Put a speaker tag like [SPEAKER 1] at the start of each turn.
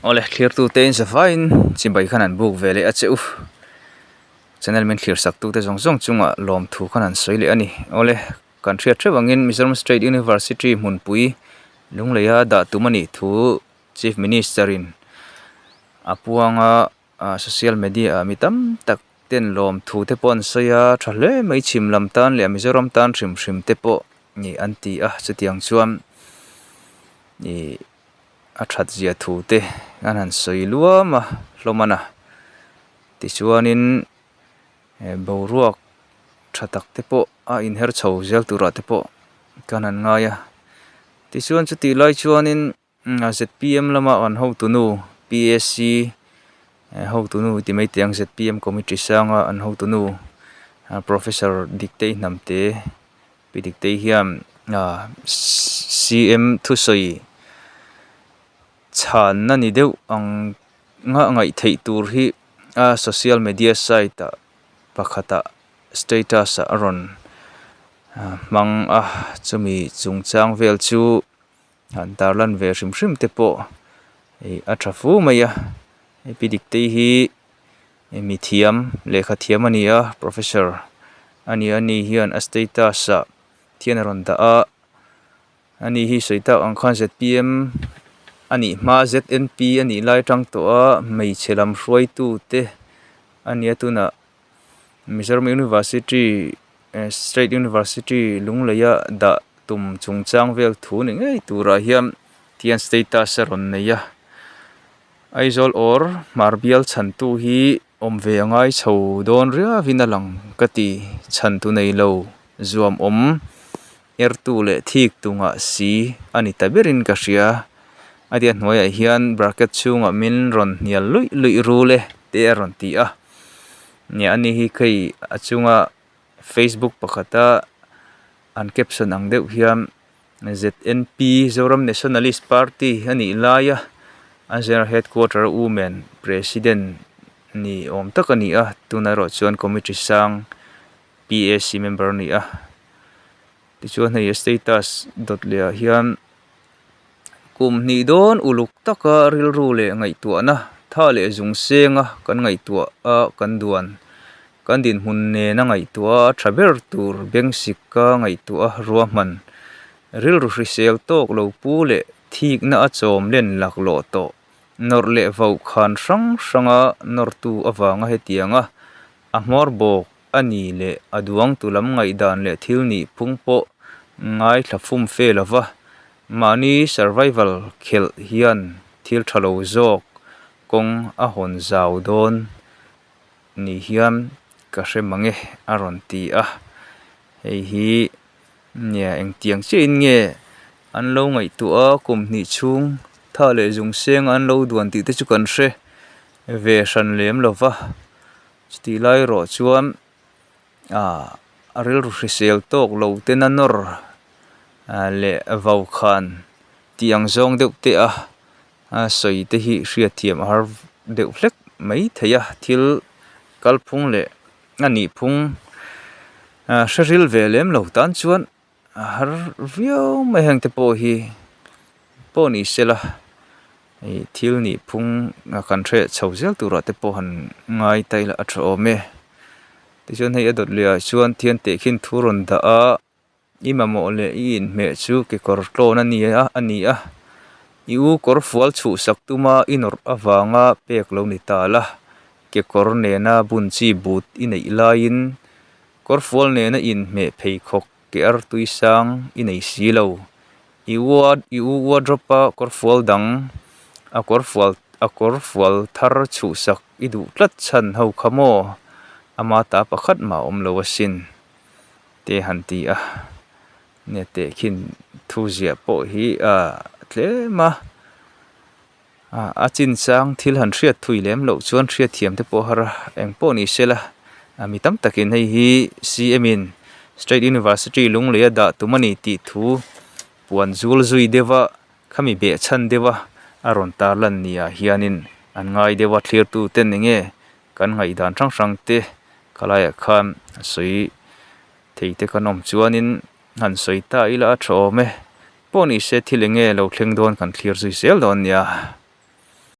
[SPEAKER 1] Awle thlirtute in zavaiin chibai khan an buk ve leh a che u. Channel min thlir sak tute zawng zawng chungah lawmthu khan an sawi leh a ni. Awle kan hriat theuh angin Mizoram State University hmunpui Lungleia dah tum a nih thu Chief Minister in a puang a. Ah social media ah mi tam tak ten lawmthu te pawh an sawi a tha hle mai chhim lam tan leh Mizoram tan hrim hrim te pawh nih an ti a chutiang chuan ih a that zia thu te an han sawi luam a hlawm a na tichuanin eh boruak tha tak te pawh a inher chho zel turah te pawh kan han ngai a tichuan chutih lai chuanin. Zpm lama an hotunu PAC hotunu ti mai teh ang zpm committee sanga an hotunu professor Diktei Hnamte pi Diktei hian ah cm thusawi chhanna ni deuh ang nga ngaih theih tur hi a social media site ah pakhatah status ah a rawn hmang a chumi chungchang vel chu. Han tarlan ve hrim hrim te pawh ih a tha fu mai a hei pi dik te hi mi thiam lehkha thiam a ni a professor a ni a ni hian a status ah thian a rawn dah a ani hi sawi tak ang khan zpm a nih hma znp a nih lai atang tawh a hmeichhe lam hruaitu te a nia tunah Mizoram University State University Lungleia dah tum chungchang vel thu ni ngei turah hian tihian status a rawn nei a Aizawl awr hmar bial chhantu hi awm ve a ngai chho dawn riauin a lang ka ti chhantu nei lo zuam awm ertu leh thik tungah si a ni ta berin ka hria a tia hnuaiah hian bracket chhungah min rawn hnial luih luih rul e te a rawn ti a nia ani hi khei a chunga facebook pakhata an caption ang deuh hian Z_N_P Zoram Nationalist Party a nih laia a general headquarter a women president ni awm tak a ni a tunah erawh chuan committee sang P_A_C member a ni a tichuan hei a status dawt leh ah hian kum hnih dawn uluk taka rilru leh ngaihtuahna tha leh zung senga kan ngaihtuah a kan duan kan dinhmun nena ngaihtuah a tha ber tur bengsika ngaihtuah a ruahman rilru hrisel tawk lo pu leh thikna a chawm len laklawh tawh nawrh leh vauhkhan hrang hranga nawrtu avanga hetianga a hmawr bawk A ni leh a duangtu lam ngaihdan leh thil nih phung pawh ngaithla fum fe lo va, mahni survival khelh hian thil tha lo zawk kawng a hawn zau dawn ni hian ka hre mang e a rawn ti a. Hei hi nia engtiang chiahin nge an lo ngaihtuah a, kum hnih chhung tha leh zung seng an lo duan tih te chu kan hre ve hran lem lo va. Chutih lai erawh chuan ah a rilru hrisel tawk lo ten a nawr ah leh vau khan tih ang zawng deuh te a a sawi te hi hriatthiam a har deuh hlek mai thei a thil kalphung leh a nihphung ah hre ril ve lem lo tan chuan. A har viau mai heng te pawh hi pawh ni sela ih thil nih phung a kan hre chho zel turah te pawh han ngai ta ila a tha awm e tichuan hei a dawt leh ah chuan thian teh khin thu rawn dah a i mamawh leh i inhmeh chu kekawr tlawn a ni a a ni a i u kawr fual chhuhsak tuma i nawrh avanga pek lo ni ta la kekawr nena bun chi but i neih laiin Kawr fual nena inhmeh pheikhawk ke ar tui sang i nei si lo. I u i u wardrobe a kawr fual dang a kawr fual a kawr fual thar chhuhsak i duh tlat chhan ho kha maw? Ama ta pakhat mah a awm lo asin te han ti a. Nia tehkhin thu ziah pawh hi a tlem a. A chinchang thil han hriat thui lem loh chuan hriatthiam te pawh har a, eng pawh ni se la, mi tam takin hei hi CM in State University Lungleia dah tum a ni tih thu puan zul zui deuh a, khami behchhan deuh a a rawn tarlan ni ah hianin an ngai deuh a, thlirtu ten eng nge kan ngaihdan hrang hrang te khalaiah khan a sawi thei te kan awm chuanin han sawi ta ila a tha awm e. Pawh ni se thil eng nge lo thleng dawn kan thlir zui zel dawn nia.